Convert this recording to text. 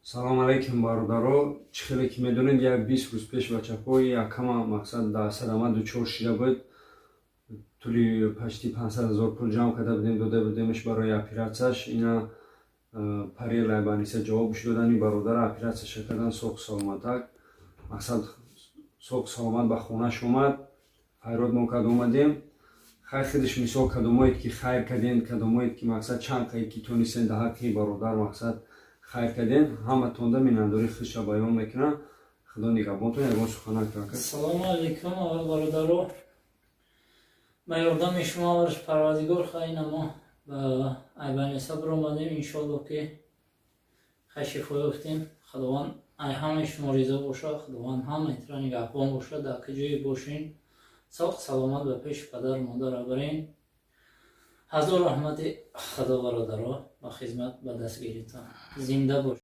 Салом алейкум, бародаро. Чӣ хеле ки медонед, як 20 рӯз пеш бачаҳои якама, мақсад, дар садама дучор шида буд. Тӯли почти 500 000 пул ҷамъ карда будем, дода будемш барои оператсияш. Ина пари лайбаниса ҷавобш додани бародара, оператсияша кардан, соғ саломатак, мақсад, соғ саломат ба хонаш омад. Файрод мо кард, омадем. Хайр, худаш мисол, кадомоед ки хайр кардем, кадомоед ки, мақсад, чанд қае ки тонистен, дар ҳаққи бародар, мақсад, хайр кардем, ҳаматонда миннатдории худша баён мекунам. Худо нигаҳбонтон. Ягон сухана кард. Ассалому алайкум. Аввал, бародаро, ба ёрдами шумо, аввалш Парвардигор, хайна мо ба айбаниса биромадем. Иншоалло, ки хай шифо ёфтем. Худованд ай ҳамаи шумо ризо боша, Худованд ҳамаи тра нигаҳбон боша. Дар куҷое бошен, соғ саломат ба пеши падару модара барен. Ҳазор раҳмати Худо, бародаро, ба хизмат, ба дастгиритон. Зинда бош.